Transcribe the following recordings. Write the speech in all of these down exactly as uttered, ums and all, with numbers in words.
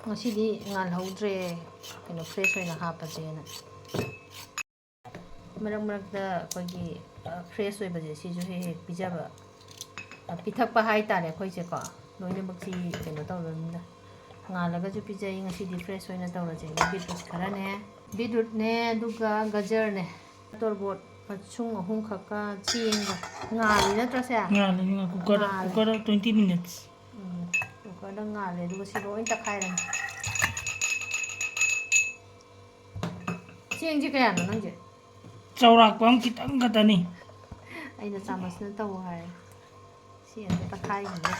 ꯉꯁꯤꯗꯤ ꯉꯥꯜꯍꯧꯗ꯭ꯔꯦ, ꯀꯩꯅꯣ, ꯐ꯭ꯔꯦꯁ ꯑꯣꯏꯅ ꯍꯥꯞꯄꯁꯦꯅ꯫ ꯃꯔꯛ ꯃꯔꯛꯇ ꯑꯩꯈꯣꯏꯒꯤ, ꯑ, ꯐ꯭ꯔꯦꯁ ꯑꯣꯏꯕꯁꯦ ꯁꯤꯁꯨ ꯍꯦꯛ ꯍꯦꯛ ꯄꯤꯖꯕ꯫ ꯑ, ꯄꯤꯊꯛꯄ ꯍꯥꯏꯇꯥꯔꯦ ꯑꯩꯈꯣꯏꯁꯦꯀꯣ꯫ ꯂꯣꯏꯅꯃꯛꯁꯤ ꯀꯩꯅꯣ ꯇꯧꯔꯕꯅꯤꯅ꯫ ꯉꯥꯜꯂꯒꯁꯨ ꯄꯤꯖꯩ꯫ ꯉꯁꯤꯗꯤ ꯐ꯭ꯔꯦꯁ ꯑꯣꯏꯅ ꯇꯧꯔꯁꯦ꯫ ꯕꯤꯠꯔꯨꯠ ꯈꯔꯅꯦ, ꯕꯤꯠꯔꯨꯠꯅꯦ, ꯑꯗꯨꯒ ꯒꯖꯔꯅꯦ, ꯇꯣꯔꯕꯣꯠ ꯃꯁꯨꯡ ꯑꯍꯨꯝꯈꯛꯀ, ꯆꯦꯡꯒ꯫ ꯉꯥꯜꯂꯤ ꯅꯠꯇ꯭ꯔꯣ ꯁꯦ? ꯉꯥꯜꯂꯤ, ꯉꯥꯜꯂꯤ꯫ ꯀꯨꯀꯔꯗ, ꯉꯥꯜꯂꯤ꯫ ꯀꯨꯀꯔꯗ twenty minutes꯫ ꯎꯝ, ꯀꯨꯀꯔꯗ ꯉꯥꯜꯂꯦ, ꯑꯗꯨꯒ ꯁꯤ ꯂꯣꯏ ꯇꯛꯈꯥꯏꯔꯅꯤ꯫ ꯆꯦꯡꯁꯦ ꯀꯌꯥꯅꯣ ꯅꯪꯁꯦ? ꯆꯥꯎꯔꯥꯛꯄ ꯑꯃ ꯈꯤꯇꯪ ꯈꯛꯇꯅꯤ꯫ ꯑꯩꯅ ꯆꯥꯃꯁꯅ ꯇꯧ ꯍꯥꯏ꯫ ꯁꯤ ꯑꯝꯇ ꯇꯛꯈꯥꯏꯈꯤꯒꯦ꯫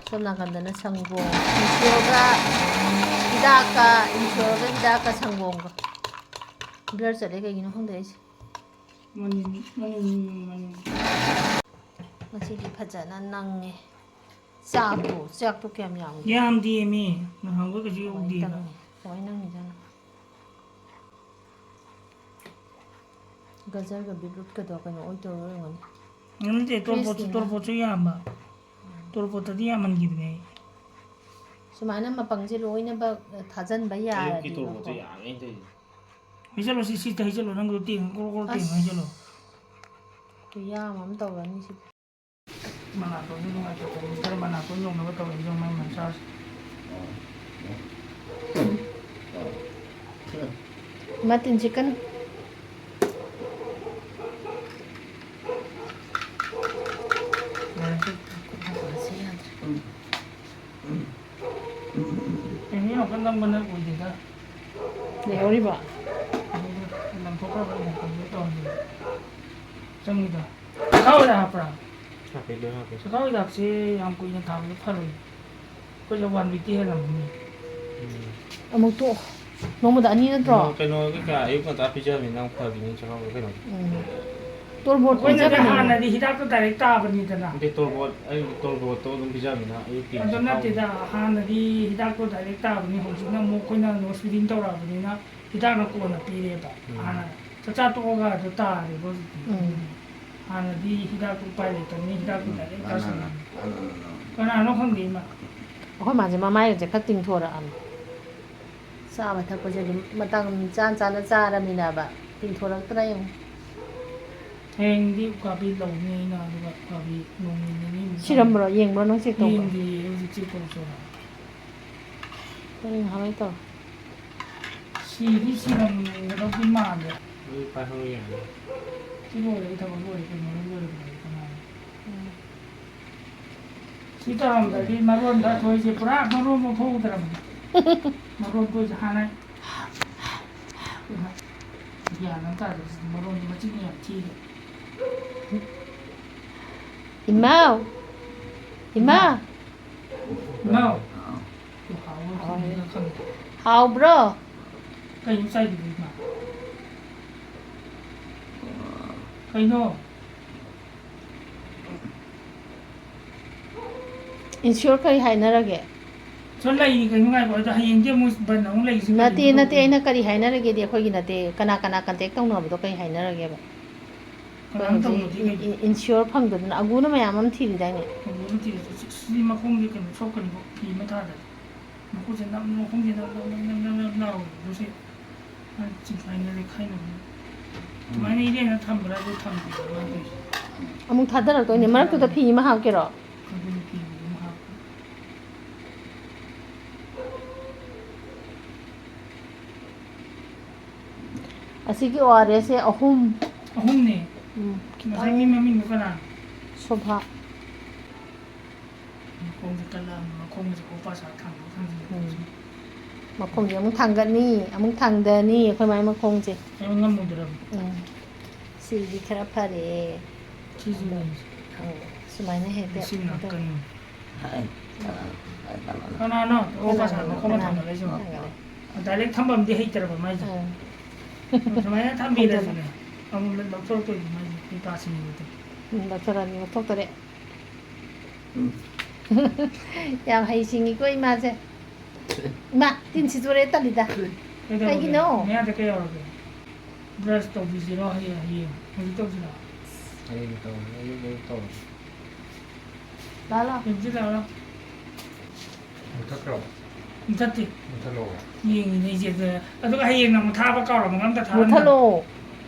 ꯁꯣꯝ ꯅꯥꯀꯟꯗꯅ ꯁꯪꯒꯣꯝ, ꯏꯟꯁꯨꯔꯒ ꯍꯤꯗꯥꯛꯀ, ꯏꯟꯁꯨꯔꯒ ꯍꯤꯗꯥꯛꯀ ꯁꯪꯒꯣꯝꯒ꯫ ꯕ꯭ꯂꯔ ꯆꯠꯂꯦ, ꯀꯩꯒꯤꯅꯣ ꯈꯪꯗꯦ ꯑꯩꯁꯦ꯫ ꯃꯅꯤꯟ, ꯃꯅꯤꯟ, ꯃꯅꯤꯟ꯫ ꯉꯁꯤꯗꯤ ꯐꯖꯅ ꯅꯪꯉꯦ꯫ ꯆꯥꯛꯇꯣ, ꯆꯥꯛꯇꯣ ꯀꯌꯥꯝ ꯌꯥꯝꯒꯦ? ꯌꯥꯝꯗꯦꯃꯤ꯫ ꯅꯍꯥꯟꯈꯣꯏ ꯀꯩꯁꯨ ꯀꯃꯥꯏꯅ ꯌꯧꯗꯦꯕ꯫ ꯇꯧꯅꯤ? ꯀꯃꯥꯏꯅ ꯅꯪꯉꯤꯖꯥꯠꯅꯣ? ꯒꯖꯔꯒ ꯕꯤꯠꯔꯨꯠꯀꯗꯣ ꯀꯩꯅꯣ ꯑꯣꯏ ꯇꯧꯔ ꯑꯣꯏꯔꯝꯒꯅꯤ꯫ ꯅꯠꯇꯦ, ꯇꯣꯔꯕꯣꯠꯁꯨ, ꯐ꯭ꯔꯦꯁꯅꯤꯅ꯫ ꯇꯣꯔꯕꯣꯠꯁꯨ ꯌꯥꯝꯕ꯫ ꯎꯝ꯫ ꯇꯣꯔꯕꯣꯠꯇꯗꯤ ꯌꯥꯝꯍꯟꯈꯤꯕꯅꯦ ꯑꯩ꯫ ꯁꯨꯃꯥꯏꯅ ꯃꯄꯪꯁꯦ ꯂꯣꯏꯅꯃꯛ ꯊꯥꯖꯟꯕ ꯑꯌꯨꯛꯀꯤ ꯇꯣꯔꯕꯣꯠꯁꯦ ꯌꯥꯔꯗꯤꯕꯀꯣ꯫ ꯌꯥꯝꯃꯦ ꯑꯩꯅ ꯇꯧꯔꯤꯁꯦ꯫ ꯍꯩꯖꯜꯂꯣ, ꯁꯤ, ꯁꯤꯗ ꯍꯩꯖꯜꯂꯣ, ꯅꯪꯒꯤꯗꯣ ꯇꯦꯡꯉ ꯒ꯭ꯔꯣ ꯒ꯭ꯔꯣ ꯇꯦꯡꯉ ꯑꯁ꯫ ꯍꯩꯖꯜꯂꯣ꯫ ꯈꯨꯌꯥꯝ ꯑꯃ ꯇꯧꯔꯅꯤ ꯁꯤꯗꯤ꯫ ꯃꯅꯥꯇꯣꯟꯁꯨ ꯅꯨꯡꯉꯥꯏꯇꯕꯅꯤ, ꯈꯔ ꯃꯅꯥꯇꯣꯟ ꯌꯧꯅꯕ ꯇꯧꯔꯛꯏꯗꯣ ꯃꯥꯏ ꯃꯁꯥꯁ꯫ ꯃꯥ ꯇꯤꯟ ꯆꯤꯛꯀꯅꯨ꯫ ꯌꯥꯗ꯭ꯔꯦ꯫ ꯑꯦ, ꯃꯤ ꯌꯥꯝ ꯀꯟꯅ ꯅꯝꯕ ꯅꯠ ꯑꯣꯏꯗꯦꯗ꯫ ꯂꯩꯍꯧꯔꯤꯕꯣ? ꯂꯪꯊꯣꯛꯈ꯭ꯔꯕ ꯑꯩꯅ ꯀꯩꯅꯣ ꯇꯧꯔꯝꯃꯤꯅꯦ꯫ ꯆꯪꯉꯤꯗ꯫ ꯆꯈꯥꯎ ꯍꯤꯗꯥꯛ ꯍꯥꯞꯄ꯭ꯔꯥ? ꯍꯥꯞꯄꯦ, ꯂꯣꯏ ꯍꯥꯞꯄꯦ꯫ ꯆꯈꯥꯎ ꯍꯤꯗꯥꯛꯁꯦ ꯌꯥꯝ ꯀꯨꯏꯅ ꯊꯥꯕꯗ ꯐꯔꯣꯏ꯫ ꯑꯩꯈꯣꯏꯁꯦ one weekꯇꯤ ꯍꯦꯜꯂꯝꯃꯅꯤ꯫ ꯎꯝ꯫ ꯑꯃꯨꯛ ꯇꯣꯛꯑꯣ꯫ ꯅꯣꯡꯃꯗ ꯑꯅꯤ ꯅꯠꯇ꯭ꯔꯣ? ꯀꯩꯅꯣ, ꯀꯩꯅꯣ ꯀꯩꯀꯥ ꯑꯌꯨꯛ ꯉꯟꯇꯥ ꯄꯤꯖꯕꯅꯤꯅ ꯌꯥꯝ ꯐꯕꯤꯅꯦ ꯆꯈꯥꯎꯗ ꯀꯩꯅꯣ꯫ ꯎꯝ꯫ ꯇꯣꯔꯕꯣꯠ ꯑꯩꯈꯣꯏꯅꯗꯤ ꯄꯤꯖꯕꯅꯦ꯫ ꯍꯥꯟꯅꯗꯤ ꯍꯤꯗꯥꯛꯇꯣ direct ꯇꯥꯕꯅꯤꯗꯅ꯫ ꯅꯠꯇꯦ, ꯇꯣꯔꯕꯣꯠ, ꯑꯩ ꯇꯣꯔꯕꯣꯠꯇꯣ ꯑꯗꯨꯝ ꯄꯤꯖꯕꯅꯤꯅ ꯑꯌꯨꯛꯀꯤ ꯑꯗꯨ ꯆꯈꯥꯎ ꯅꯠꯇꯦꯗ, ꯍꯥꯟꯅꯗꯤ ꯍꯤꯗꯥꯛꯇꯣ direct ꯇꯥꯕꯅꯤ, ꯍꯧꯖꯤꯛꯅ ꯑꯃꯨꯛ ꯑꯩꯈꯣꯏꯅ nose feeding ꯇꯧꯔꯛꯑꯕꯅꯤꯅ ꯍꯤꯗꯥꯛꯅ ꯀꯣꯟꯅ ꯄꯤꯔꯦꯕ꯫ ꯎꯝ꯫ ꯍꯥꯟꯅ ꯆꯥꯛꯆꯥ ꯇꯣꯛꯑꯒ ꯑꯗꯨ ꯇꯥꯔꯦꯕ ꯍꯧꯖꯤꯛꯇꯤ꯫ ꯎꯝ꯫ ꯍꯥꯟꯅꯗꯤ ꯍꯤꯗꯥꯛꯇꯣ ꯎꯄꯥꯏ ꯂꯩꯇꯕꯅꯤ, ꯍꯤꯗꯥꯛꯇꯣ direct ꯆꯥꯁꯤꯜꯂꯦ꯫ ꯀꯅꯥꯅꯣ ꯈꯪꯗꯦ ꯏꯃꯥ꯫ ꯑꯩꯈꯣꯏ ꯃꯥꯁꯦ ꯃꯃꯥꯏꯒꯁꯦ ꯈꯔ ꯇꯤꯡꯊꯣꯔꯛꯑꯕꯅꯤ꯫ ꯆꯥꯕ ꯊꯛꯄꯁꯦ ꯑꯗꯨꯝ ꯃꯇꯝ ꯆꯥꯅ ꯆꯥꯅ ꯆꯥꯔꯃꯤꯅꯕ ꯇꯤꯡꯊꯣꯔꯛꯇ꯭ꯔꯥ ꯌꯦꯡꯉꯨ꯫ ꯍꯌꯦꯡꯗꯤ ꯎꯀꯥꯕꯤ ꯂꯧꯅꯤ ꯑꯩꯅ, ꯑꯗꯨꯒ ꯎꯀꯥꯕꯤ ꯅꯣꯡ ꯅꯤꯅꯤ ꯅꯤꯃꯨꯛ ꯆꯥꯅꯤ꯫ ꯁꯤꯔꯝꯕ꯭ꯔꯣ? ꯌꯦꯡꯕ꯭ꯔꯣ ꯅꯪ? ꯆꯦꯛ ꯇꯧꯕ꯭ꯔꯣ? ꯌꯦꯡꯗ꯭ꯔꯤꯌꯦ, ꯍꯧꯖꯤꯛ ꯆꯦꯛ ꯇꯧ ꯆꯠꯂꯣ꯫ ꯍꯣꯔꯦꯟ ꯉꯥꯏꯍꯥꯛ ꯂꯩ ꯇꯧꯔꯣ꯫ ꯁꯤꯗꯤ ꯁꯤꯔꯝꯒꯗꯧꯗꯤ ꯃꯥꯜꯂꯦ꯫ ꯑꯗꯨ ꯄꯥꯏꯍꯧ ꯌꯥꯅꯤ꯫ ꯁꯤ ꯂꯣꯏꯔꯦ, ꯑꯩ ꯊꯕꯛ ꯂꯣꯏꯔꯦ, ꯀꯩꯅꯣ ꯂꯣꯏꯔꯦ, ꯀꯩꯅꯣ ꯂꯣꯏꯔꯦ꯫ ꯎꯝ꯫ ꯁꯤ ꯇꯧꯔꯝꯗ꯭ꯔꯗꯤ ꯃꯔꯣꯟ ꯈꯔ ꯊꯣꯛꯏꯁꯦ ꯄꯨꯔꯥ ꯃꯔꯣꯟ ꯃꯣꯠ ꯊꯣꯛꯎꯗ꯭ꯔꯕꯅꯤ꯫ ꯃꯔꯣꯟ ꯊꯣꯛꯏꯁꯦ ꯍꯥꯟꯅ ꯒ꯭ꯌꯥꯟ ꯑꯃ ꯇꯥꯗꯕꯁꯤꯗꯤ ꯃꯔꯣꯟꯁꯦ ꯃꯆꯤꯟ ꯌꯥꯝ ꯊꯤꯔꯦ꯫ ꯏꯃꯥꯎ! ꯏꯃꯥ! ꯏꯃꯥꯎ! ꯍꯥꯎꯕ꯭ꯔꯥ ꯈꯪꯗꯦ꯫ ꯍꯥꯎꯕ꯭ꯔꯣ? ꯀꯩꯅꯣ ꯆꯥꯏꯗꯨꯕꯨ ꯏꯃꯥ? ꯀꯩꯅꯣ? ꯏꯟꯁꯤꯌꯣꯔ ꯀꯔꯤ ꯍꯥꯏꯅꯔꯒꯦ? ꯁꯣꯝ ꯂꯩꯔꯤ ꯀꯩꯅꯣ ꯉꯥꯏꯈꯣ, ꯑꯗꯣ ꯍꯌꯦꯡꯗꯤ ꯑꯃꯨꯛ ꯕꯟ ꯑꯃꯨꯛ ꯂꯩꯔꯤꯁꯤ ꯅꯠꯇꯦ, ꯀꯔꯤꯅꯣ? ꯅꯠꯇꯦ, ꯑꯩꯅ ꯀꯔꯤ ꯍꯥꯏꯅꯔꯒꯦꯗꯤ ꯑꯩꯈꯣꯏꯒꯤ ꯅꯠꯇꯦ꯫ ꯀꯅꯥ ꯀꯅꯥ ꯀꯟꯇꯦꯛ ꯇꯧꯅꯕꯗꯣ ꯀꯔꯤ ꯍꯥꯏꯅꯔꯒꯦꯕ? ꯀꯅꯥꯝ ꯇꯧꯅꯗꯦ ꯀꯩꯅꯣ? ꯏꯟꯁꯤꯌꯣꯔ ꯐꯪꯗꯗꯅ ꯑꯒꯨꯅ ꯃꯌꯥꯝ ꯑꯃ ꯊꯤꯔꯤꯗꯥꯏꯅꯦ? ꯑꯗꯨ ꯑꯃ ꯊꯤꯔꯁꯨ ꯁꯤ, ꯁꯤ ꯃꯈꯣꯡꯁꯦ ꯀꯩꯅꯣ ꯁꯣꯛꯀꯅꯤꯀꯣ, ꯐꯤ ꯑꯃ ꯊꯥꯗ꯭ꯔꯗꯤ꯫ ꯃꯈꯨꯠꯁꯦ ꯅꯝ, ꯃꯈꯣꯡꯁꯦ ꯅꯝ, ꯅꯝ, ꯅꯝ, ꯅꯝ, ꯅꯝ, ꯅꯝ ꯂꯥꯎꯔꯦ꯫ ꯑꯗꯨ ꯁꯤ ꯃꯥ ꯆꯤꯡꯈꯥꯏꯅ ꯂꯩꯈꯥꯏꯅꯕꯅꯦ꯫ ꯑꯗꯨꯃꯥꯏꯅ ꯏꯔꯦꯟꯅ ꯊꯝꯕ꯭ꯔꯥ ꯑꯗꯨ ꯊꯝꯗꯦꯕ ꯃꯥꯅ ꯇꯧꯔꯤꯁꯦ꯫ ꯑꯃꯨꯛ ꯊꯥꯗꯔꯛꯇꯣꯏꯅꯦ꯫ ꯃꯔꯛꯇꯨꯗ ꯐꯤ ꯑꯃ ꯍꯥꯞꯀꯦꯔꯣ? ꯑꯗꯨꯅ ꯐꯤ ꯑꯗꯨꯝ ꯍꯥꯞꯄ꯫ ꯑꯁꯤꯒꯤ ꯑꯣ ꯑꯥꯔ ꯑꯦꯁꯁꯦ ꯑꯍꯨꯝ꯫ ꯑꯍꯨꯝꯅꯦ꯫ ꯎꯝ, ꯉꯁꯥꯏꯒꯤ ꯃꯃꯤꯡꯗꯣ ꯀꯅꯥ? ꯁꯣꯚꯥ꯫ ꯃꯈꯣꯡꯁꯦ ꯀꯜꯂꯛꯑꯕꯅꯤ, ꯃꯈꯣꯡꯁꯦ ꯀꯣꯄꯥ ꯁꯥ ꯊꯥꯡꯗꯣꯛ ꯊꯥꯡꯖꯤꯟ ꯎꯝ꯫ ꯇꯧꯕꯁꯦ꯫ ꯃꯈꯣꯡꯁꯦ ꯑꯃꯨꯛ ꯊꯥꯡꯒꯠꯅꯤ, ꯑꯃꯨꯛ ꯊꯥꯡꯗꯅꯤ, ꯑꯩꯈꯣꯏ ꯃꯥꯏ ꯃꯈꯣꯡꯁꯦ꯫ ꯑꯩ ꯉꯝꯃꯨꯗ꯭ꯔꯕꯅꯤ꯫ ꯎꯝ꯫ ꯁꯤꯗꯤ ꯈꯔ ꯐꯔꯦ꯫ ꯁꯤꯁꯨ ꯂꯩ꯫ ꯎꯝ꯫ ꯁꯨꯃꯥꯏꯅ ꯍꯦꯛꯇ ꯁꯤ ꯉꯥꯛꯇꯅꯤ꯫ ꯀꯅꯥꯅꯣ? ꯑꯣ, ꯀꯅꯥ ꯁꯥ ꯃꯈꯣꯡ ꯊꯥꯡꯒꯠꯂꯛꯏꯁꯤꯕꯣ? ꯗꯥꯏꯔꯦꯛ ꯊꯝꯐꯝꯗꯤ ꯍꯩꯇ꯭ꯔꯕ ꯃꯥꯏꯁꯦ꯫ ꯑꯥ꯫ ꯁꯨꯃꯥꯏꯅ ꯊꯝꯕꯤꯔꯁꯤꯅꯦ꯫ ꯑꯃꯨꯛ ꯂꯧꯊꯣꯔꯛꯇꯣꯏꯅꯤ ꯃꯥꯏꯁꯦ, ꯍꯩꯄꯥ ꯁꯤꯡꯕꯗꯣ꯫ ꯎꯝ, ꯂꯧꯊꯣꯔꯛꯑꯅꯤ, ꯂꯧꯊꯣꯛꯇꯣꯔꯦ꯫ ꯌꯥꯝ ꯍꯩ ꯁꯤꯡꯉꯤꯀꯣ ꯏꯃꯥꯁꯦ꯫ ꯏꯃꯥ, ꯇꯤꯟ ꯁꯤꯗꯣꯔꯦ, ꯇꯜꯂꯤꯗ꯫ ꯀꯩꯗꯧꯔꯒꯦ? ꯀꯩꯒꯤꯅꯣ? ꯃꯌꯥꯗ ꯀꯩ ꯌꯥꯎꯔꯒꯦ? ꯕ꯭ꯔꯁ ꯇꯧꯕꯤꯁꯤꯔꯣ ꯍꯌꯦꯡ, ꯍꯌꯦꯡ? ꯍꯧꯖꯤꯛ ꯇꯧꯁꯤꯔꯣ? ꯍꯌꯦꯡ ꯇꯧꯔꯣ, ꯑꯌꯨꯛ ꯑꯌꯨꯛ ꯇꯧꯔꯣ꯫ ꯂꯥꯛꯑꯣ, ꯂꯥꯛꯑꯣ꯫ ꯍꯧꯖꯤꯛ ꯂꯥꯛꯑꯣ, ꯂꯥꯛꯑꯣ꯫ ꯃꯨꯊꯠꯈ꯭ꯔꯕ? ꯃꯨꯊꯠꯇꯦ꯫ ꯃꯨꯊꯠꯂꯛꯑꯣ꯫ ꯌꯦꯡꯉꯤꯅꯦ ꯑꯩꯁꯦ꯫ ꯑꯗꯨ-, ꯑꯗꯨꯒ ꯍꯌꯦꯡꯅ ꯑꯃꯨꯛ ꯊꯥꯕ ꯀꯥꯎꯔꯝꯃꯒ ꯑꯝꯇ ꯊꯥꯔꯝꯗꯕ꯫ ꯃꯨꯊꯠꯂꯣ꯫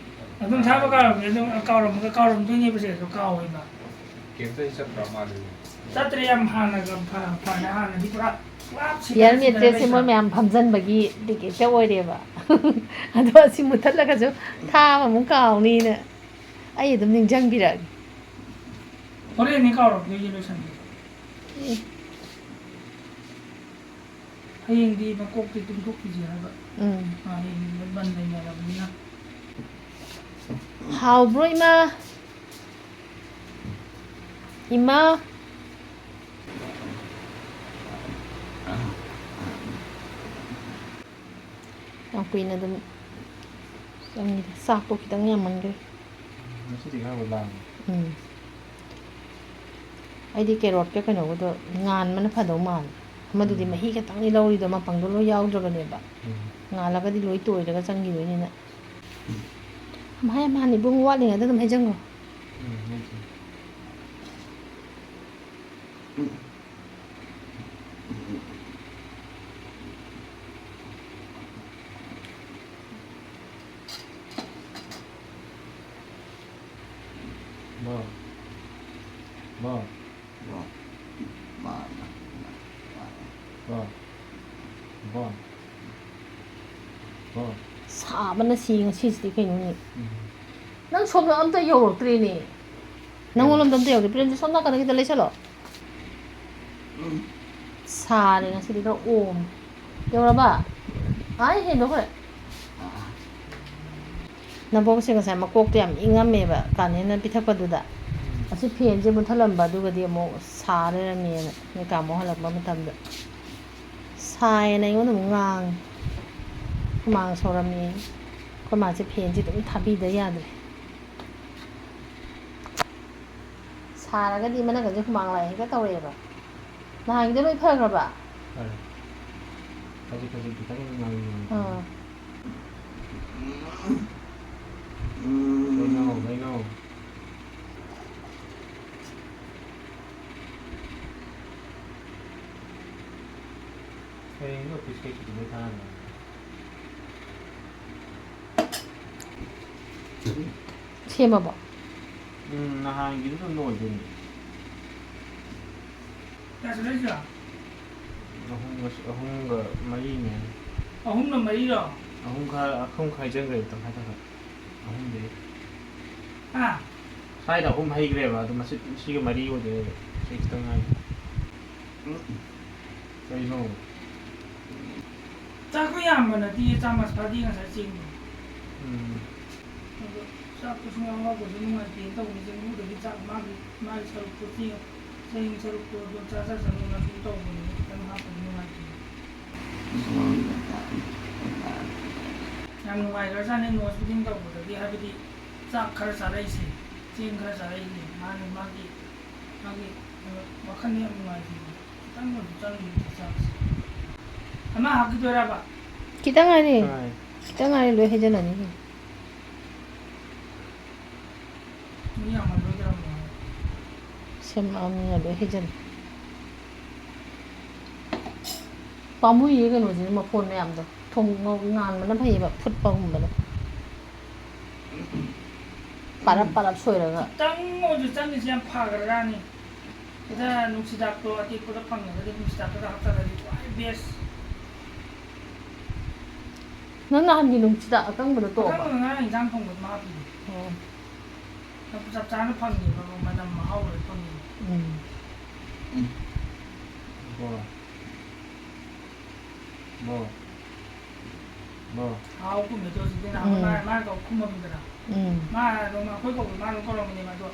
ꯑꯗꯨꯝ ꯊꯥꯕ ꯀꯥꯎꯔꯝꯃꯦ꯫ ꯑꯗꯨꯝ ꯀꯥꯎꯔꯝꯃꯒ ꯀꯥꯎꯔꯝꯗꯣꯏꯅꯦꯕꯁꯦ꯫ ꯑꯗꯣ ꯀꯥꯎꯋꯦꯕ꯫ ꯀꯩꯝꯇ ꯆꯠꯇ꯭ꯔ ꯃꯥꯜꯂꯦ꯫ ꯆꯠꯇ꯭ꯔꯦ ꯌꯥꯝ ꯍꯥꯟꯅꯒ ꯐ-, ꯐꯅ ꯍꯥꯟꯅꯗꯤ ꯄꯨꯔꯥ ꯄꯨꯔꯥ ꯁꯤꯗ ꯁꯤꯌꯔ ꯁꯤꯗ ꯃꯦꯇ꯭ꯔꯦꯁꯁꯦ ꯃꯣꯏ ꯂꯩꯇ꯭ꯔꯕ꯫ ꯃꯌꯥꯝ ꯐꯝꯖꯟꯕꯒꯤ ꯗꯤꯛ ꯍꯦꯛꯇ ꯑꯣꯏꯔꯦꯕ꯫ ꯑꯗꯣ ꯑꯁꯤ ꯃꯨꯠꯊꯠꯂꯒꯁꯨ ꯊꯥꯕ ꯑꯃꯨꯛ ꯀꯥꯎꯅꯤꯅ ꯑꯩ ꯑꯗꯨꯝ ꯅꯤꯡꯁꯤꯡꯕꯤꯔꯛꯑꯒꯦ꯫ ꯍꯣꯔꯦꯟꯅꯤ ꯀꯥꯎꯔꯛꯇꯣꯏꯁꯦ ꯂꯣꯏꯁꯟꯕ꯫ ꯑꯦ꯫ ꯍꯌꯦꯡꯗꯤ ꯃꯀꯣꯛꯇꯤ ꯇꯨꯝꯊꯣꯛꯈꯤꯁꯦ ꯍꯥꯏꯕ꯫ ꯎꯝ꯫ ꯃꯥ ꯍꯌꯦꯡꯗꯤ ꯕꯟ ꯂꯩꯅꯔꯕꯅꯤꯅ꯫ ꯍꯥꯎꯕ꯭ꯔꯣ ꯏꯃꯥ? ꯏꯃꯥ? ꯌꯥꯝ ꯀꯨꯏꯅ ꯑꯗꯨꯝ ꯆꯪꯉꯤꯗ꯫ ꯆꯥꯛꯇꯣ ꯈꯤꯇꯪ ꯌꯥꯝꯃꯟꯈ꯭ꯔꯦ꯫ ꯉꯁꯤꯗꯤ ꯈꯔꯕꯨ ꯂꯥꯡꯉꯦ꯫ ꯎꯝ꯫ ꯑꯩꯗꯤ ꯀꯦꯔꯣꯠꯀ ꯀꯩꯅꯣꯒꯗꯣ ꯉꯥꯟꯕꯅ ꯐꯗꯧ ꯃꯥꯜꯂꯦ꯫ ꯑꯃꯗꯨꯗꯤ ꯃꯍꯤ ꯈꯛꯇꯪꯅꯤ ꯂꯧꯔꯤꯗꯣ, ꯃꯄꯪꯗꯣ ꯂꯣꯏ ꯌꯥꯎꯗ꯭ꯔꯕꯅꯦꯕ꯫ ꯎꯝ꯫ ꯉꯥꯜꯂꯒꯗꯤ ꯂꯣꯏ ꯇꯣꯏꯔꯒ ꯆꯪꯈꯤꯗꯣꯏꯅꯤꯅ꯫ ꯑꯃ ꯍꯥꯏ ꯑꯃ ꯍꯥꯟꯅ ꯏꯕꯨꯡ ꯋꯥꯠꯂꯤꯉꯩꯗ ꯑꯗꯨꯝ ꯍꯩꯖꯪꯉꯣ꯫ ꯎꯝ, ꯍꯩꯖꯪꯉꯦ꯫ ꯕꯣ꯫ ꯕꯣ꯫ ꯕꯣ꯫ ꯕꯣ꯫ ꯕꯣ꯫ ꯁꯥꯕꯅ ꯁꯤ ꯉꯁꯤꯁꯤꯗꯤ ꯀꯩꯅꯣꯅꯦ꯫ ꯎꯝ꯫ ꯅꯪ ꯁꯣꯝꯗ ꯑꯝꯇ ꯌꯧꯔꯛꯇ꯭ꯔꯦꯅꯦ꯫ ꯅꯪꯉꯣꯟꯂꯣꯝꯗ ꯑꯝꯇ ꯌꯧꯔꯛꯇ꯭ꯔꯦ꯫ ꯄ꯭ꯔꯦꯝꯖꯤꯠ, ꯁꯣꯝ ꯅꯥꯀꯟꯗ ꯈꯤꯇ ꯂꯩꯁꯜꯂꯣ꯫ ꯁꯥꯔꯦ ꯉꯁꯤꯗꯤ ꯈꯔ ꯑꯣꯝꯃꯦ꯫ ꯌꯧꯔꯕ? ꯑꯥ, ꯍꯦꯟꯗꯣꯛꯈ꯭ꯔꯦ꯫ ꯅꯕꯣꯛꯁꯦ ꯉꯁꯥꯏ ꯃꯀꯣꯛꯇꯣ ꯌꯥꯝ ꯏꯪꯉꯝꯃꯦꯕ ꯀꯥꯅꯦꯅ ꯄꯤꯊꯛꯄꯗꯨꯗ꯫ ꯑꯁꯤ ꯐꯦꯟꯁꯦ ꯃꯨꯠꯊꯠꯂꯝꯕ, ꯑꯗꯨꯒꯗꯤ ꯑꯃꯨꯛ ꯁꯥ ꯂꯩꯔꯝꯃꯦꯅ ꯅꯣꯏ ꯇꯥꯃꯣ ꯍꯜꯂꯛꯄ ꯃꯇꯝꯗ꯫ ꯁꯥꯏꯌꯦꯅ ꯑꯩꯉꯣꯟꯗ ꯑꯃꯨꯛ ꯉꯥꯡꯉꯦ꯫ ꯍꯨꯃꯥꯡ ꯁꯧꯔꯝꯃꯦ꯫ ꯑꯩꯈꯣꯏ ꯃꯥꯁꯦ ꯐꯦꯟꯁꯦ ꯑꯗꯨꯝ ꯊꯥꯕꯤꯗ ꯌꯥꯗ꯭ꯔꯦ꯫ ꯁꯥꯔꯒꯗꯤ ꯃꯅꯒꯟꯁꯦ ꯍꯨꯃꯥꯡ ꯂꯥꯛꯑꯦ ꯍꯦꯛꯇ ꯇꯧꯔꯛꯑꯦꯕ꯫ ꯅꯍꯥꯟꯒꯤꯗꯣ ꯂꯣꯏ ꯐꯈ꯭ꯔꯕ? ꯐꯔꯦ꯫ ꯈꯖꯤꯛ ꯈꯖꯤꯛ ꯈꯤꯇꯪ ꯈꯤꯇꯪ ꯉꯥꯡꯉꯤ꯫ ꯑꯥ꯫ ꯂꯩꯉꯥꯎ, ꯂꯩꯉꯥꯎ꯫ ꯍꯌꯦꯡꯗꯤ ꯑꯣꯐꯤꯁ ꯀꯩ ꯁꯨꯇꯤ ꯂꯣꯏ ꯊꯥꯔꯅꯤ꯫ ꯁꯦꯝꯃꯕꯣ? ꯎꯝ, ꯅꯍꯥꯟꯒꯤꯗꯨ ꯑꯗꯨꯝ ꯑꯣꯏꯗꯣꯏꯅꯤ꯫ ꯀꯌꯥ ꯆꯠꯂꯛꯏꯁꯦ? ꯑꯍꯨꯝꯒ, ꯑꯍꯨꯝꯒ ꯃꯔꯤꯅꯦ꯫ ꯑꯍꯨꯝꯒ ꯃꯔꯤꯔꯣ? ꯑꯍꯨꯝ ꯈꯔ, ꯑꯍꯨꯝ ꯈꯔ ꯍꯩꯖꯤꯟꯈ꯭ꯔꯦ, ꯇꯪꯈꯥꯏ ꯇꯪꯈꯥꯏ꯫ ꯑꯍꯨꯝꯗꯤ꯫ ꯍꯥ? ꯁ꯭ꯋꯥꯏꯗ ꯑꯍꯨꯝ ꯍꯩꯈ꯭ꯔꯦꯕ, ꯑꯗꯣ ꯃꯁꯤ, ꯁꯤꯒ ꯃꯔꯤ ꯑꯣꯏꯗꯣꯏꯅꯦꯕ꯫ ꯁꯤ ꯈꯤꯇꯪ ꯉꯥꯏꯔꯦ꯫ ꯀꯩꯅꯣ? ꯆꯥꯛꯇꯣ ꯌꯥꯝꯕ ꯅꯠꯇꯤꯌꯦ, ꯆꯥꯃꯁ ꯐꯥꯗꯤ ꯉꯁꯥꯏ ꯆꯦꯡꯗꯣ꯫ ꯎꯝ꯫ ꯑꯗꯣ ꯆꯥꯛꯇꯣ ꯁꯨꯡꯌꯥꯎ ꯌꯥꯎꯗꯕꯁꯨ ꯅꯨꯡꯉꯥꯏꯇꯦꯅ ꯇꯧꯕꯅꯤ, ꯆꯦꯡꯕꯨꯗꯒꯤ ꯆꯥꯛ ꯃꯥꯒꯤ, ꯃꯥꯒꯤ ꯁꯔꯨꯛꯇꯣ ꯆꯦꯡ, ꯆꯦꯡ ꯁꯔꯨꯛꯇꯣ ꯑꯗꯨꯝ ꯆꯥꯖꯁꯅꯨꯅ ꯑꯗꯨꯝ ꯇꯧꯕꯅꯦ, ꯈꯤꯇꯪ ꯍꯥꯞꯄꯗꯤ ꯅꯨꯡꯉꯥꯏꯇꯦ꯫ ꯌꯥꯝ ꯅꯨꯡꯉꯥꯏꯈ꯭ꯔꯖꯥꯠꯅꯤ ꯅꯣꯁ ꯐꯤꯗꯤꯡ ꯇꯧꯕꯗꯒꯤ, ꯍꯥꯏꯕꯗꯤ ꯆꯥꯛ ꯈꯔ ꯆꯥꯔꯛꯏꯁꯦ, ꯆꯦꯡ ꯈꯔ ꯆꯥꯔꯛꯏꯁꯦ, ꯃꯥꯅ ꯃꯥꯒꯤ, ꯃꯥꯒꯤ ꯀꯩꯅꯣ, ꯋꯥꯈꯜꯗ ꯌꯥꯝ ꯅꯨꯡꯉꯥꯏꯈꯤꯕ, ꯈꯤꯇꯪ ꯑꯣꯏꯔꯁꯨ ꯆꯪꯈꯤꯕ ꯆꯥꯛꯁꯦ꯫ ꯑꯃ ꯍꯥꯞꯈꯤꯗꯣꯏꯔꯕ? ꯈꯤꯇꯪ ꯉꯥꯏꯔꯦ꯫ ꯇꯥꯏ꯫ ꯈꯤꯇꯪ ꯉꯥꯏꯔꯦ, ꯂꯣꯏ ꯍꯩꯖꯤꯜꯂꯅꯤ꯫ ꯃꯤ ꯌꯥꯝꯃꯜꯂꯣꯏꯗ꯭ꯔꯕ? ꯁꯦꯝꯃꯛꯑꯕꯅꯤꯅ ꯂꯣꯏ ꯍꯩꯖꯤꯜꯂꯦ꯫ ꯄꯥꯝꯃꯨꯏꯌꯦ ꯀꯩꯅꯣꯁꯤꯅ, ꯃꯐꯣꯟ ꯃꯌꯥꯝꯗꯣ꯫ ꯊꯣꯡ ꯉꯥꯟꯕꯅ ꯐꯩꯌꯦꯕ, ꯐꯨꯠꯄꯒꯨꯝꯕꯗ꯫ ꯄꯥꯔꯞ ꯄꯥꯔꯞ ꯁꯣꯏꯔꯒ꯫ ꯈꯤꯇꯪ ꯑꯣꯏꯔꯁꯨ ꯆꯪꯉꯤꯁꯦ ꯌꯥꯝ ꯐꯈ꯭ꯔꯖꯥꯠꯅꯤ꯫ ꯁꯤꯗ ꯅꯨꯡꯁꯤꯗꯥꯛꯇꯣ ꯑꯇꯦꯛꯄꯗ ꯐꯪꯉꯒꯗꯤ ꯅꯨꯡꯁꯤꯗꯥꯛꯇꯨꯗ ꯍꯥꯞꯆꯜꯂꯗꯤ ꯈ꯭ꯋꯥꯏ ꯕꯦꯁ꯫ ꯅꯪ ꯅꯍꯥꯟꯒꯤ ꯅꯨꯡꯁꯤꯗꯥꯛ ꯑꯀꯪꯕꯗꯣ ꯇꯣꯛꯑꯕ? ꯑꯀꯪꯕꯗ ꯉꯔꯥꯡ ꯏꯟꯖꯥꯡ ꯊꯣꯡꯕꯗ ꯍꯥꯞꯄꯤꯅꯦ꯫ ꯑꯣ꯫ ꯆꯞ ꯆꯥꯅ ꯐꯪꯉꯦꯕ, ꯃꯅꯝ ꯃꯍꯥꯎ ꯂꯣꯏ ꯐꯪꯉꯦꯕ꯫ ꯎꯝ꯫ ꯕꯣ꯫ ꯕꯣ꯫ ꯕꯣ꯫ ꯍꯥꯎ ꯀꯨꯝꯃꯦꯗꯣ ꯍꯧꯖꯤꯛꯇꯤ ꯅꯍꯥꯟ ꯎꯝ꯫ ꯃꯥ-, ꯃꯥꯅ ꯀꯧ ꯈꯨꯝꯃꯝꯃꯤꯗꯅ꯫ ꯎꯝ꯫ ꯃꯥ ꯑꯗꯨꯝ ꯑꯩꯈꯣꯏ ꯀꯧꯕꯗ ꯃꯥ ꯑꯗꯨꯝ ꯀꯧꯔꯝꯕꯅꯦꯕ, ꯑꯗꯣ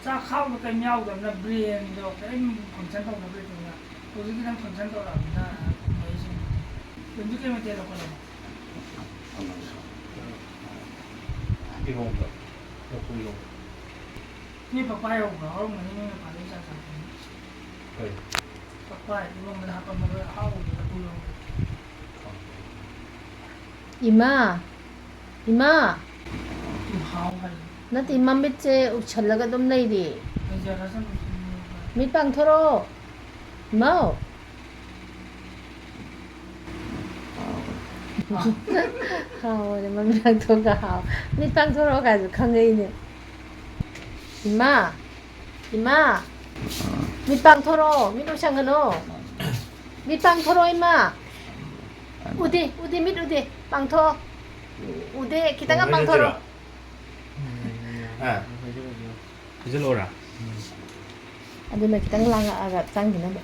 ꯆꯥꯛꯈꯥꯎꯗꯣ ꯀꯩꯝ ꯌꯥꯎꯗꯕꯅꯤꯅ brainꯗꯣ ꯀꯔꯤꯝ function ꯇꯧꯗꯕ ꯂꯩꯇꯕꯅꯤꯅ ꯍꯧꯖꯤꯛꯇꯤ ꯈꯤꯇꯪ function ꯇꯧꯔꯛꯑꯕꯅꯤꯅ ꯀꯨꯝꯃꯛꯏꯁꯤꯅꯤ꯫ ꯀꯩꯅꯣ ꯀꯩ ꯃꯊꯦꯜ ꯂꯧꯈꯠꯂꯕ? ꯏꯔꯣꯝꯕ꯫ ꯂꯐꯨ ꯏꯔꯣꯝꯕ꯫ ꯅꯣꯏ ꯄꯛꯄ ꯍꯧꯕ꯭ꯔꯣ? ꯍꯧꯔꯝꯒꯅꯤ, ꯅꯣꯏ ꯃꯄꯥꯟꯗꯩ ꯆꯥ ꯆꯥꯔꯛꯄꯅꯤ꯫ ꯀꯔꯤ? ꯄꯛꯄ ꯏꯔꯣꯝꯕꯗ ꯍꯥꯞꯄꯝꯕꯗꯣ ꯑꯍꯥꯎꯕꯗꯣ ꯂꯐꯨ ꯏꯔꯣꯝꯕꯗꯣ꯫ ꯈꯪꯗꯦ꯫ ꯏꯃꯥ! ꯏꯃꯥ! ꯇꯨ ꯍꯥꯎ ꯍꯥꯏ꯫ ꯅꯠꯇꯦ, ꯃꯃꯤꯠꯁꯦ ꯎꯏꯁꯜꯂꯒ ꯑꯗꯨꯝ ꯂꯩꯔꯦ꯫ ꯂꯩꯖꯔꯁꯅꯨ꯫ ꯃꯤꯠ ꯄꯥꯡꯊꯣꯔꯛꯑꯣ꯫ ꯏꯃꯥꯎ! ꯍꯥꯎꯋꯦ, ꯃꯃꯤꯠ ꯄꯥꯡꯊꯣꯛꯑꯒ ꯍꯥꯎ-, ꯃꯤꯠ ꯄꯥꯡꯊꯣꯔꯛꯑꯣ ꯀꯥꯏꯁꯨ ꯈꯪꯉꯛꯏꯅꯦ꯫ ꯏꯃꯥ, ꯏꯃꯥ, ꯃꯤꯠ ꯄꯥꯡꯊꯣꯔꯛꯑꯣ, ꯃꯤꯠ ꯎꯏꯁꯟꯒꯅꯣ꯫ ꯃꯤꯠ ꯄꯥꯡꯊꯣꯔꯛꯑꯣ, ꯏꯃꯥ꯫ ꯎꯗꯦ, ꯎꯗꯦ, ꯃꯤꯠ ꯎꯗꯦ꯫ ꯄꯥꯡꯊꯣꯛꯑꯣ꯫ ꯎꯗꯦ, ꯈꯤꯇꯪꯒ ꯄꯥꯡꯊꯣꯔꯛꯑꯣ꯫ ꯍꯥ? ꯐꯨꯖꯤꯜꯂꯛꯑꯣꯔꯥ? ꯑꯗꯨꯅ ꯈꯤꯇꯪ ꯂꯥꯡꯉꯛꯑꯒ ꯆꯪꯈꯤꯅꯕ꯫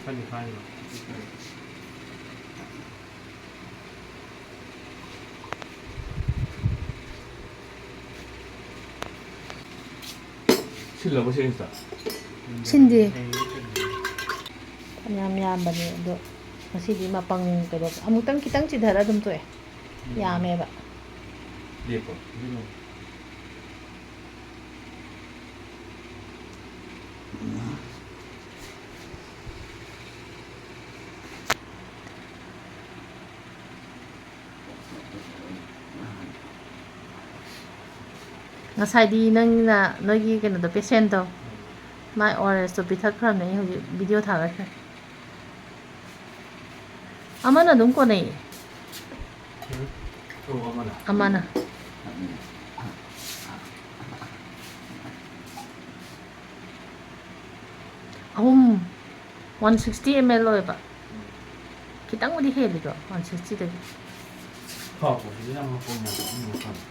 ꯈꯔꯗꯤ ꯐꯥꯏꯕ꯫ ꯁꯤꯜꯂꯕꯣ ꯁꯤ ꯏꯟꯁꯇ? ꯁꯤꯟꯗꯦ꯫ ꯐꯅꯌꯥꯝ ꯌꯥꯝꯕꯅꯦ ꯑꯗꯣ ꯉꯁꯤꯗꯤ ꯃꯄꯪ ꯀꯩꯅꯣ ꯑꯃꯨꯛꯇꯪ ꯈꯤꯇꯪ ꯆꯤꯊꯔ ꯑꯗꯨꯝ ꯇꯣꯛꯑꯦ꯫ ꯌꯥꯝꯃꯦꯕ꯫ ꯂꯦꯞꯄꯣ꯫ ꯉꯁꯥꯏꯗꯤ ꯅꯪꯅ ꯅꯣꯏꯒꯤ ꯀꯩꯅꯣꯗꯣ, ꯄꯦꯁꯦꯟꯗꯣ, ꯃꯥꯏ ꯑꯣ ꯑꯥꯔ ꯑꯦꯁꯇꯣ ꯄꯤꯊꯛꯈ꯭ꯔꯕꯅꯦ, ꯑꯩ ꯍꯧꯖꯤꯛ ꯚꯤꯗꯤꯑꯣ ꯊꯥꯒꯠꯈ꯭ꯔꯦ꯫ ꯑꯃꯅ ꯑꯗꯨꯝ ꯀꯣꯟꯅꯩꯌꯦ꯫ ꯎꯝ꯫ ꯑꯣ, ꯑꯃꯅ꯫ ꯑꯃꯅ꯫ ꯑꯍꯨꯝ, ꯋꯥꯟ ꯁꯤꯛꯁꯇꯤ ꯑꯦꯝ ꯑꯦꯜ ꯑꯣꯏꯕ꯫ ꯈꯤꯇꯪꯕꯨꯗꯤ ꯍꯦꯜꯂꯤꯀꯣ, ꯋꯥꯟ ꯁꯤꯛꯁꯇꯤꯗꯒꯤ꯫ ꯐꯕ ꯁꯤꯗꯤ ꯌꯥꯝ ꯃꯄꯨꯡ ꯌꯥꯝ ꯊꯣꯛꯅꯤꯡꯕ ꯐꯕ꯫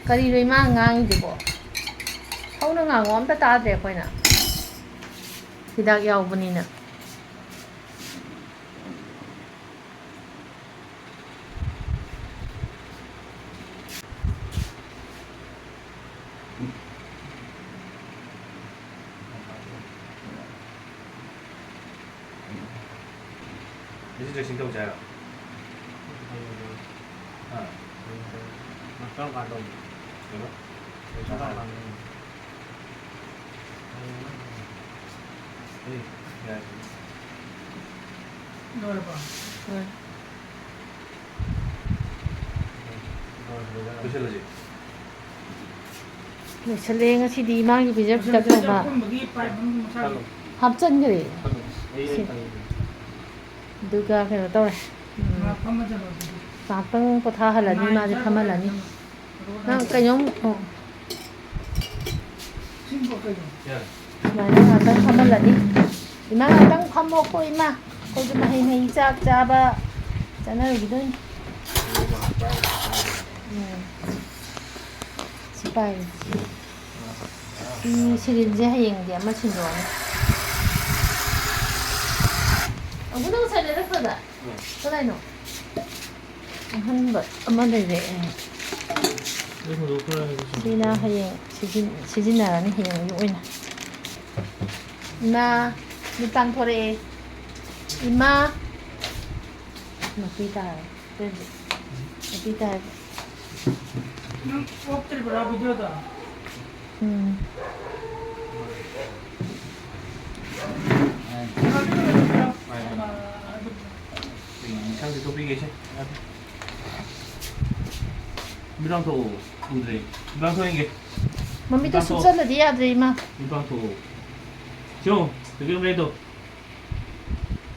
ꯀꯔꯤꯅꯣ ꯏꯃꯥ ꯉꯥꯡꯉꯤꯗꯨꯕꯣ? ꯍꯧꯅ ꯉꯥꯡꯉꯣ, ꯑꯝꯇ ꯇꯥꯗ꯭ꯔꯦ ꯑꯩꯈꯣꯏꯅ꯫ ꯍꯤꯗꯥꯛ ꯌꯥꯎꯕꯅꯤꯅ꯫ ꯉꯁꯤ dressing ꯇꯧꯁꯦ ꯍꯥꯏꯔꯣ? ꯑꯥ꯫ ꯀꯔꯝ ꯀꯥꯟ ꯇꯧꯕ? ꯀꯩꯕ? ꯀꯔꯝ ꯀꯥꯟ ꯇꯧꯕ? ꯑꯦ, ꯌꯥꯔꯦ꯫ ꯂꯣꯏꯔꯕꯣ? ꯂꯣꯏꯔꯦ꯫ ꯂꯣꯏꯁꯤꯜꯂꯁꯤ꯫ ꯂꯣꯏꯁꯤꯜꯂꯦ ꯉꯁꯤꯗꯤ ꯏꯃꯥꯒꯤ ꯄꯤꯖ ꯄꯤꯊꯛ ꯇꯧꯕ꯫ ꯍꯥꯞꯆꯤꯟꯈ꯭ꯔꯦ꯫ ꯁꯤ꯫ ꯑꯗꯨꯒ ꯀꯩꯅꯣ ꯇꯧꯔꯦ꯫ ꯎꯝ꯫ ꯉꯥꯏꯍꯥꯛꯇꯪ ꯄꯣꯊꯥꯍꯜꯂꯅꯤ, ꯃꯥꯁꯦ ꯐꯝꯍꯜꯂꯅꯤ꯫ ꯅꯪ ꯀꯩꯅꯣꯝ, ꯑꯣ꯫ ꯁꯨꯃꯥꯏꯅ ꯉꯥꯛꯇꯪ ꯐꯝꯍꯜꯂꯅꯤ꯫ ꯏꯃꯥ, ꯉꯥꯛꯇꯪ ꯐꯝꯃꯣꯀꯣ, ꯏꯃꯥ꯫ ꯑꯩꯈꯣꯏꯁꯨ ꯃꯍꯩ ꯃꯍꯩ ꯆꯥꯛ ꯆꯥꯕ ꯆꯠꯅꯔꯨꯈꯤꯗꯣꯏꯅꯤ꯫ ꯎꯝ꯫ ꯁꯤ ꯄꯥꯏꯔꯤ꯫ ꯁꯤ ꯁꯤꯔꯤꯟꯁꯦ ꯍꯌꯦꯡꯗꯤ ꯑꯃ ꯁꯤꯟꯗꯣꯛꯑꯅꯤ꯫ ꯑꯃꯨꯛ ꯅꯪ ꯉꯁꯥꯏ ꯂꯩꯔꯛꯄꯗ? ꯀꯗꯥꯏꯅꯣ? ꯑꯍꯟꯕ ꯑꯃ ꯂꯩꯔꯛꯑꯦ꯫ ꯁꯤꯅ ꯍꯌꯦꯡ ꯁꯤꯖꯤꯟ-, ꯁꯤꯖꯤꯟꯅꯔꯅꯤ ꯍꯌꯦꯡꯒꯤ ꯑꯣꯏꯅ꯫ ꯏꯃꯥ, ꯃꯤꯠ ꯄꯥꯡꯊꯣꯔꯛꯑꯦ꯫ ꯏꯃꯥ꯫ ꯃꯄꯤ ꯇꯥꯔꯦ꯫ ꯅꯄꯤ ꯇꯥꯔꯦ꯫ ꯅꯪ ꯑꯣꯛꯇ꯭ꯔꯤꯕ꯭ꯔꯥ ꯚꯤꯗꯤꯑꯣꯗꯣ? ꯎꯝ꯫ ꯏꯟꯁꯥꯡꯁꯦ ꯇꯣꯛꯄꯤꯒꯦꯁꯦ꯫ ꯃꯤꯠ ꯄꯥꯡꯊꯣꯛꯑꯣ꯫ ꯎꯗ꯭ꯔꯦ꯫ ꯃꯤꯠ ꯄꯥꯡꯊꯣꯛꯍꯟꯒꯦ꯫ ꯃꯃꯤꯠꯇ ꯃꯤꯠ ꯄꯥꯡꯊꯣꯛꯑꯣ꯫ ꯁꯨꯞꯆꯜꯂꯗꯤ ꯌꯥꯗ꯭ꯔꯦ, ꯏꯃꯥ꯫ ꯃꯤꯠ ꯄꯥꯡꯊꯣꯛꯑꯣ꯫ ꯁꯤ ꯌꯦꯡꯉꯣ꯫ ꯀꯩꯀꯩ ꯂꯩꯗꯣ꯫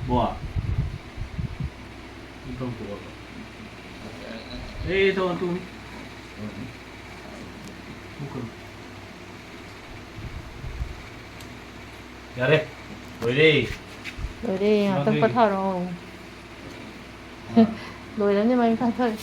ꯕꯣ꯫ ꯃꯤꯠ ꯄꯥꯡꯊꯣꯛꯑꯣ꯫ ꯑꯦ, ꯇꯧ, ꯇꯨ꯫ ꯌꯥꯔꯦ꯫ ꯂꯣꯏꯔꯦ꯫ ꯂꯣꯏꯔꯦ, ꯉꯥꯛꯇꯪ ꯃꯥꯒꯤ ꯄꯣꯊꯥꯔꯣ꯫ ꯑꯥ꯫ ꯂꯣꯏꯔꯅꯤ, ꯃꯩ ꯄꯥꯊꯣꯛꯑꯦ꯫